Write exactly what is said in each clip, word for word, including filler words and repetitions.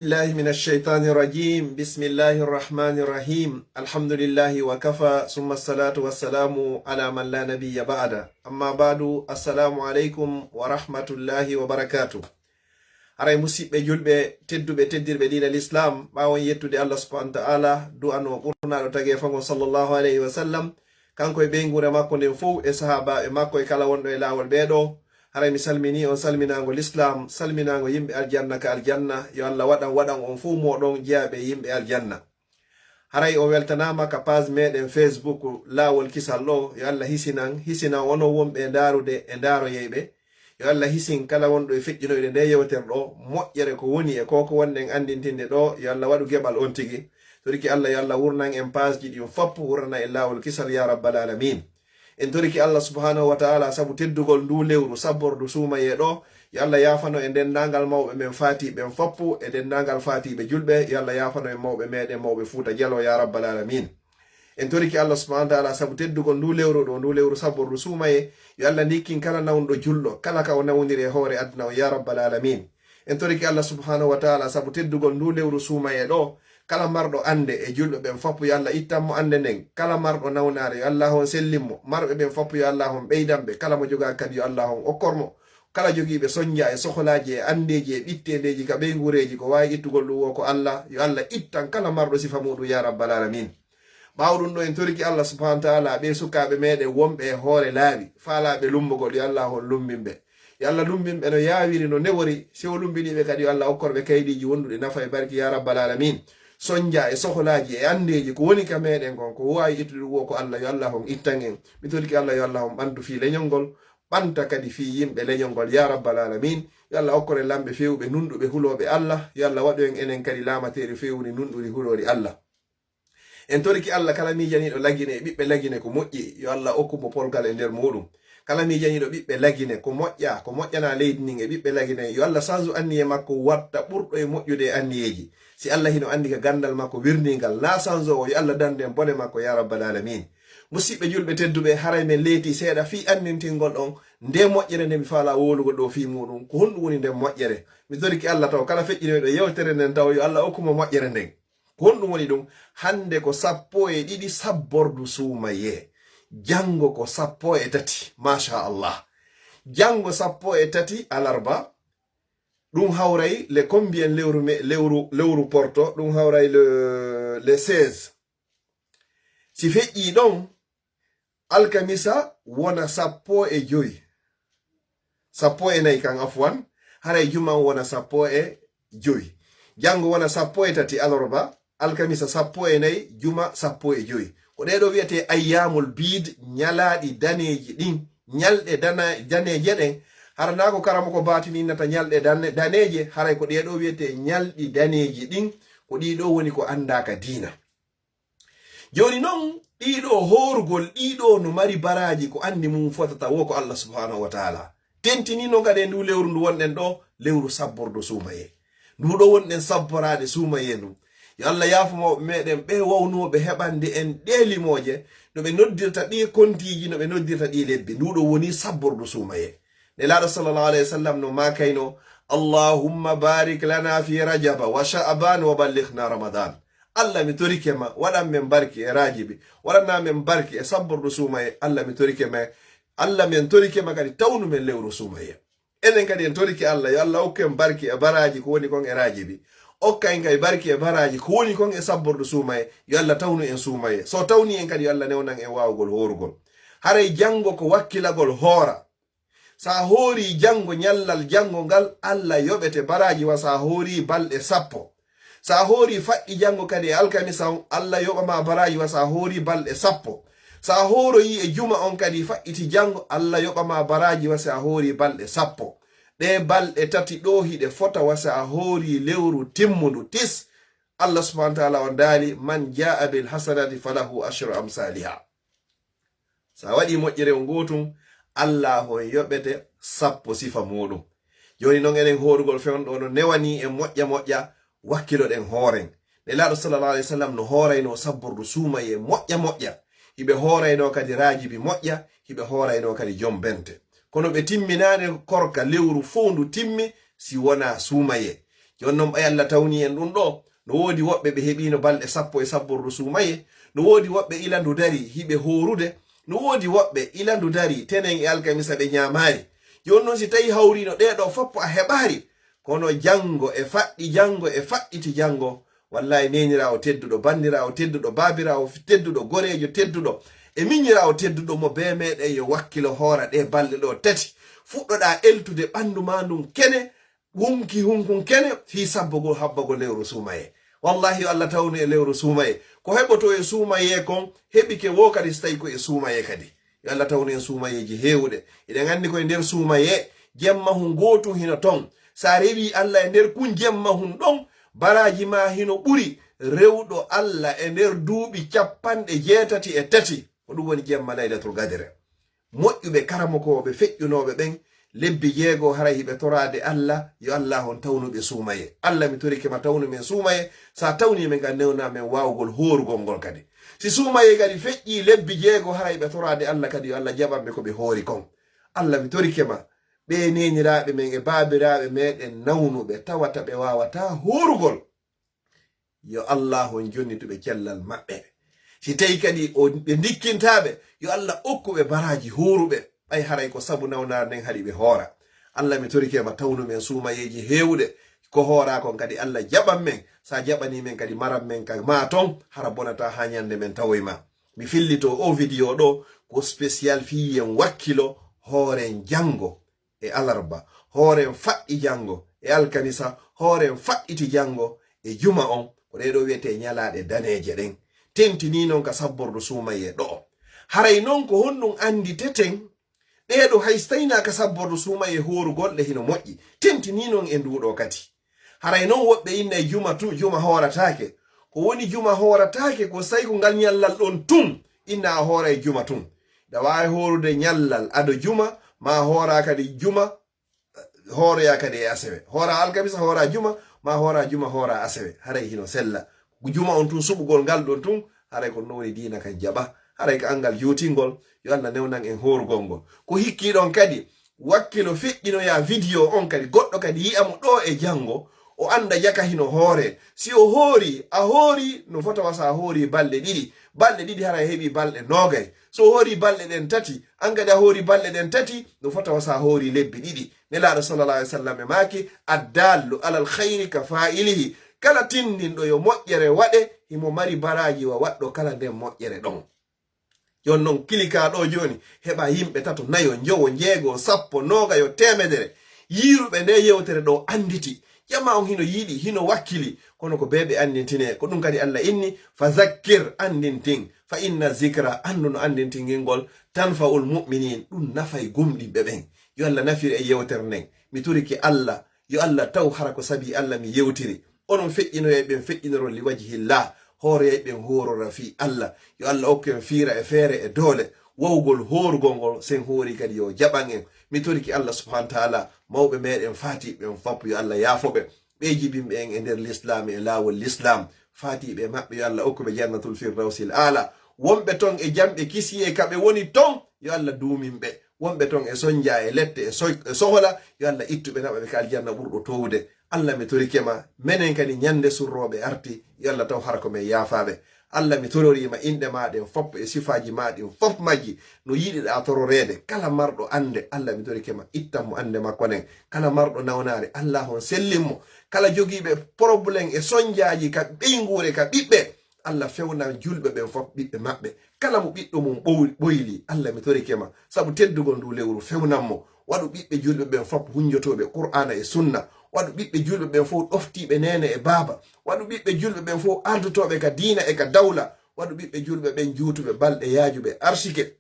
بالله من الشيطان الرجيم. بسم الله الرحمن الرحيم. الحمد لله وكفى، ثم الصلاة والسلام على من لا نبي بعده. أما بعد، السلام عليكم ورحمة الله وبركاته. Haray musiɓɓe julɓe tedduɓe teddirɓe diina l'islam, ɓaawon yettude Allah subhanahu wa ta'ala, du'anoo ɓurnaaɗo tageefagol sallallahu alayhi wa sallam, kanko e ɓeynguure makko nden fow, e sahaabaaɓe makko e kala wonɗo e laawol ɓee ɗoo. Haray mi salminii on salminaango lislaam, salminaango yimɓe aljanna ka aljanna. Yo Allah waɗan, waɗan on fow mooɗon jeyaaɓe e yimɓe aljanna. Haray on weltanaama ka page meɗen Facebook Laawol Kisal ɗoo. Yo Allah hisinan, hisinan onon wonɓe e ndaarude e ndaaroyeyɓe. Yo Allah hisin kala wonɗo e feƴƴinoyde nde yewtere ɗoo, moƴƴere ko woni e ko ko wonɗen anndintinde ɗoo. Yo Allah waɗu geɓal on tigi. Toriki Allah, yo Allah wurnan en page ji ɗin fop, wurana en Laawol Kisal, ya rabbal alamin. En toriki Allah subhanahu wa ta'ala sabu teddugol ndu lewru sabbordu suumayee ɗoo. Yo Allah yaafano e denndaangal mawɓe men faati ɓen foppu, e denndaangal faatiiɓe julɓe. Yo Allah yaafano e mawɓe meɗen, mawɓe Fuuta Jaloo, ya rabbal alamin. En toriki Allah subhanahu wa ta'ala sabu teddugol ndu lewru ɗoo, ndu lewru sabbordu suumayee. Yo Allah ndikkin kala nawnuɗo julɗo, kala ka o nawniri e hoore aduna on, ya rabbal alamin. En toriki Allah subhanahu wa ta'ala sabu teddugol ndu lewru suumayee ɗoo. Kala marɗo annde e julɓe ɓen foppu, yo Allah ittan mo annde nden. Kala marɗo nawnaare, yo Allah on sellin mo. Marɓe ɓen foppu, yo Allah on ɓeydan ɓe. Kala mo jogaaki kadi, yo Allah on okkor mo. Kala jogiiɓe sonja e sohlaaji e anndeeji e ɓitteendeeji ka ɓeynguureeji, ko waawi ittugol ɗum woo ko Allah, yo Allah ittan kala marɗo sifa muuɗum, ya rabbal alamin. Ɓaawo ɗum ɗoo, en toriki Allah subhanahu wa ta'ala ɓee sukaaɓe meɗen wonɓe e hoore laawi, faalaaɓe lumbugol, yo Allah on lumbin ɓe. Yo Allah lumbin ɓe no yaawiri, no newori. Si o lumbinii ɓe kadi, yo Allah okkor ɓe kaydiiji wonduɗi nafa e barki, ya rabbal alamin. Sonja e sohlaaji e anndeeji ko woni ka meɗen kon, ko waawi ittude ɗum woo ko Allah, yo Allah on ittan en. Mi toriki Allah, yo Allah on ɓantu fii leñol ngol, ɓanta kadi fii yimɓe leñol ngol, ya rabbal alamin. Yo Allah okkor en lamɓe feewuɓe, nunɗuɓe, hulooɓe Allah. Yo Allah waɗu en enen kadi laamateeri feewundi, nunɗundi, huloondi Allah. En toriki Allah, kala miijaniiɗo Lagine e ɓiɓɓe Lagine ko moƴƴi, yo Allah okku mo polgal e nder muuɗum. Kala miijaniiɗo ɓiɓɓe Lagine ko moƴƴa, ko moƴƴana leydi ndin e ɓiɓɓe Lagine, yo Allah sansu anniye makko, watta ɓurɗo e moƴƴude e anniyeeji. Si Allah hino anndi ka ganndal makko wirningal, na sansu o, yo Allah dandu en bone makko, ya rabbal alamin. Musiɓɓe julɓe tedduɓe, haray men leetii seeɗa fii anndintingol on nde moƴƴere nde mi faalaa wowlugol ɗoo fii muuɗum. Ko honɗum woni nden moƴƴere? Mi toriki Allah taw kala feƴƴinoyɗo yewtere nden taw yo Allah okku mo moƴƴere nden. Ko honɗum woni ɗum? Hannde ko sappo e ɗiɗi sabbordu suumayee. Janngo ko sappo e tati. Masha Allah. Janngo sappo e tati alarba. Ɗum hawray le combien lewru me-, lewru, lewru porto? Ɗum hawray le, le seize. Si feƴƴii ɗon, alkamisa wona sappo e joy. Sappo e nayi kan, afwan. Haray juma on wona sappo e joy. Janngo wona sappo e tati alarba, alkamisa sappo e nayi, juma sappo e joy. Ko ɗee ɗoo wi'etee ayyaamul biid, ñalaaɗi daneeji ɗin, ñalɗe dana-, daneeje ɗen. Hara naa ko karamoko baatini innata ñalɗe dane-, daneeje, haray ko ɗee ɗoo wi'etee ñalɗi daneeji ɗin, ko ɗii ɗoo woni ko anndaa ka diina. Jooni non, ɗii ɗoo hoorugol, ɗii ɗoo no mari baraaji ko anndi mum fotata woo ko Allah subhanahu wa ta'ala. Tentinii non kadi e nduu lewru ndu wonɗen ɗoo, lewru sabbordu suumayee. Nduu ɗoo wonɗen sabboraade suumayee ndun. Yo Allah yaafo mawɓe meɗen ɓee wawnooɓe heɓande en ɗee limooje, no ɓe noddirta ɗii kontiiji, no ɓe noddirta ɗii lebbi. Nduu ɗoo woni sabbordu suumayee. Nelaaɗo sallallahu alayhi wa sallam no maakayno, "Allahumma barik lana fi Rajaba wa Sha'ban wa ballighna Ramadan." Allah, mi torike ma, waɗan men barki e Rajibi, waɗana men barki e sabbordu suumayee. Allah, mi torike ma, Allah, men torike ma kadi tawnu men lewru suumayee. Enen kadi en torike Allah, yo Allah okku en barki e baraaji ko woni kon e Rajibi. Okka en kadi barki e baraaji ko woni kon e sabbordu suumayee. Yo Allah tawnu en suumayee. So tawni en kadi, yo Allah newnan en waawugol hoorugol. Haray janngo ko wakkilagol hoora. Sa hoorii janngo, ñallal janngo ngal, Allah yoɓete baraaji wa sa hoorii balɗe sappo. Sa hoorii faɗɗi janngo kadi e alkamisa on, Allah yoɓa ma baraaji wa sa hoorii balɗe sappo. Sa hooroyii e juma on kadi faɗɗiti janngo, Allah yoɓa ma baraaji wa sa hoorii balɗe sappo. Ɗee balɗe tati ɗoo hiɗe fota wa sa hoorii lewru timmundu tis. Allah subhanahu wa ta'ala on daali, "Man jaa'a bil hasanati falahu ashru amsaliha." Sa waɗii moƴƴere on gootun, Allah on yoɓete sappo sifa muuɗum. Jooni non, enen hoorugol fewndo no newanii en moƴƴa moƴƴa, wakkiloɗen hooren. Nelaaɗo sallallahu alayhi wa sallam no hooraynoo sabbordu suumayee moƴƴa moƴƴa. Hiɓe hooraynoo kadi Rajibi moƴƴa, hiɓe hooraynoo kadi jombente. Kono ɓe timminaani korka lewru fow ndu timmi si wonaa suumayee. Jooni non ɓay Alla tawni en ɗun ɗoo, no woodi woɓɓe ɓe heɓiino balɗe sappo e sabbordu suumayee, no woodi woɓɓe ila ndu darii hiɓe hoorude, no woodi woɓɓe ila ndu darii tenen e alkamisa ɓe ɲaamaali. Jooni non si tawii hawriino ɗee ɗoo fof a heɓaali, kono janngo e faɗɗi janngo e faɗɗiti janngo, wallaahi neeniraawo tedduɗo, banndiraawo tedduɗo, baabiraawo tedduɗo, goreejo tedduɗo, e miɲiraawo tedduɗo mo bee meɗen yo wakkilo hoora ɗee balɗe ɗoo tati. Fuɗɗoɗaa eltude ɓanndu maa ndun kene, hunki hunkun kene, fii sabbugol habbagol lewru suumayee. Wallaahi yo Alla tawnu e lewru suumayee. Ko heɓotoo e suumayee kon, heɓike woo kadi si tawii ko e suumayee kadi. Yo Alla tawnu en suumayeeji heewuɗe. Hiɗen anndi ko e nder suumayee, jemma hun gootun hino ton. Si a rewii Alla e nder kun jemma hun ɗon, baraaji maa hino ɓuri rewɗo Alla e nder duuɓi cappanɗe jeetati e tati. Ko ɗun woni jemma Laylatul Qadr. Moƴƴuɓe karamokooɓe feƴƴunooɓe ɓen, lebbi jeego haray hiɓe toraade Alla, yo Alla on tawnu ɓe suumayee. Alla, mi torike ma, tawnu men suumayee. Si a tawnii men kadi, newnaa men waawugol hoorugol ngol kadi. Si suumayee kadi feƴƴii lebbi jeego haray ɓe toraade Alla kadi, yo Alla jaɓan ɓe ko ɓe hoori kon. Alla, mi torike ma, ɓee neeniraaɓe men e baabiraaɓe meɗen nawnuɓe tawata ɓe waawataa hoorugol, yo Allaahu on jonnitu ɓe cellal maɓɓe. Si tawii kadi o, ɓe ndikkintaa ɓe, yo Alla okku ɓe baraaji hooruɓe, ɓay haray ko sabu nawnaare nden haɗi ɓe hoora. Alla, mi torike ma, tawnu men suumayeeji heewuɗe, ko hooraa kon kadi Alla jaɓan men, si a jaɓanii men kadi maran men ka maa ton, hara bonataa haa ɲande men tawoy ma. Mi fillitoo oo video ɗoo ko spécial fii en wakkilo hooren janngo e alarba, hooren faɗɗi janngo e alkamisa, hooren faɗɗiti janngo e juma on, ko ɗee ɗoo wi'etee ɲalaaɗe daneeje ɗen. Tentinii non ka sabbordu suumayee ɗoo. Haray non ko honɗun annditeten ɗee ɗoo hay si tawii hinaa ka sabbordu suumayee hoorugol ɗe hino moƴƴi? Tentinii non e nduu ɗoo kadi. Haray non woɓɓe inna e juma tu, juma hoorataake. Ko woni juma hoorataake ko si tawii ko ngal ɲallal ɗon tun, inna a hooray juma tun. Ɗa waawi hoorude ɲallal ado juma, maa hooraa kadi juma, hooroyaa kadi e asewe. Hooraa alkamisa, hooraa juma, maa hooraa juma, hooraa asewe. Haray hino sella. Juma on tun, suɓugol ngal ɗon tun, haray ko no woni diina kan jaɓa. Haray ko anngal juutingol, yo Alla newnan en hoorugol ngol. Ko hikkii ɗon kadi, wakkilo feƴƴinoyaa video on kadi, goɗɗo kadi yi'a mo ɗoo e janngo, o annda jaka hino hooree. Si o hoorii, a hoorii, no fota wa si a hoorii balɗe ɗiɗi. Balɗe ɗiɗi haray a heɓii balɗe noogay. Si o hoorii balɗe ɗen tati, an kadi a hoorii balɗe ɗen tati, no fota wa si a hoorii lebbi ɗiɗi. Nelaaɗo sallallahu alaihi wasallam e maaki, "Addaallu alal khayri ka faa'ilihi." Kala tinndinɗo yo moƴƴere waɗe, himo mari baraaji wa waɗɗo kala nden moƴƴere ɗon. Jooni non, kilikaa ɗoo jooni, heɓaa yimɓe tato, nayo, njowo, njeego, sappo, noogayo, teemedere. Yiiruɓe ndee yewtere ɗoo annditi. Jamaa on hino yiɗi, hino wakkili, kono ko bee ɓe anndintinee. Ko ɗun kadi Alla inni, "Fa zakkir, anndintin, fa inna zikra, anndu no anndintingol ngol, tanfa'ul mu'minin, ɗun nafay gomɗinɓe ɓen." Yo Alla nafir e yewtere nden. Mi torike Alla, yo Alla taw hara ko sabii Alla mi yewtiri. Onon feƴƴinoyay ɓen feƴƴinorol li wajhillah, hooroyay ɓen hoorora fii Alla. Yo Alla okku en fiira e feere e doole, wawugol hoorugol ngol, sen hoori kadi yo jaɓan en. Mi torike Alla subhanahu wa ta'ala, mawɓe meɗen faatiiɓe ɓen fop yo Alla yaafo ɓe. Ɓee jibinɓe en e nder lislaam e laawol lislaam, faatiiɓe maɓɓe yo Alla okku ɓe jannatul firdawsil aala. Wonɓe ton e jamɓe kisiyee ka ɓe woni ton, yo Alla duumin ɓe. Wonɓe ton e sonjaa e lette e soy-, e sohola, yo Alla ittu ɓe naɓa ɓe ka aljanna ɓurɗo toowude. Alla mi torike ma, menen kadi ɲande surrooɓe arti, yo Alla taw hara ko men yaafaaɓe. Alla mi tororii ma inɗe maa ɗen fop e sifaaji maa ɗin fop majji, no yiɗiɗaa tororeede. Kala marɗo annde, Alla mi torike ma, ittan mo annde makko nden. Kala marɗo nawnaare, Alla on sellin mo. Kala jogiiɓe problème e sonjaaji ka ɓeynguure, ka ɓiɓɓe, Alla fewnan julɓe ɓen fop ɓiɓɓe maɓɓe. Kala mo ɓiɗɗo mum ɓoy-, ɓoyli, Alla mi torike ma, sabu teddugol ndu lewru, fewnan mo. Waɗu ɓiɓɓe julɓe ɓen fop hunjotooɓe Qur'aana e Sunna. Waɗu ɓiɓɓe julɓe ɓen fof ɗoftiiɓe neene e baaba. Waɗu ɓiɓɓe julɓe ɓen fof ardotooɓe ka diina e ka dawla. Waɗu ɓiɓɓe julɓe ɓen juutuɓe balɗe yaajuɓe arsike.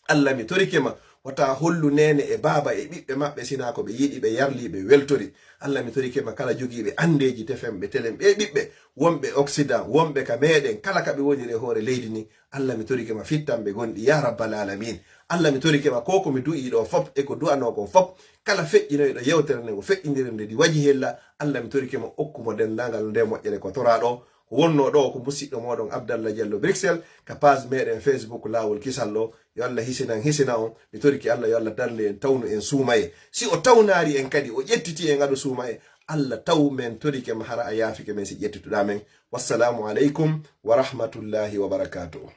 Alla mi torike ma, wata hollu neene e baaba e ɓiɓɓe maɓɓe sinaa ko ɓe yiɗi, ɓe yarli, ɓe weltori. Alla mi torike ma, kala jogiiɓe anndeeji tefen ɓe telen ɓe ɓiɓɓe, wonɓe Occident, wonɓe ka meɗen, kala ka ɓe woniri e hoore leydi ni, Alla mi torike ma, fittan ɓe gonɗi, ya rabbal alamin. Alla mi torike ma, ko ko mi du'ii ɗoo fop e ko du'anoo kon fop, kala feƴƴinoyɗo yewtere nden, o feƴƴindiren nde ndi waji hella, Alla mi torike ma, okku mo denndaangal nde moƴƴere ko toraa ɗoo. Ko wonnoo ɗoo ko musiɗɗo mooɗon Abdallah Diallo Bruxelles, ka page meɗen Facebook Laawol Kisal ɗoo. Yo Alla hisinan, hisina on. Mi torike Alla, yo Alla darnde en, tawnu en suumaye. Si o tawnaari en kadi, o ƴettitii en ado suumaye, Alla taw men torike ma, hara a yaafike men si ƴettituɗaa men. Wassalaamu aleykum wa rahmatullaahi wa barakaatuh.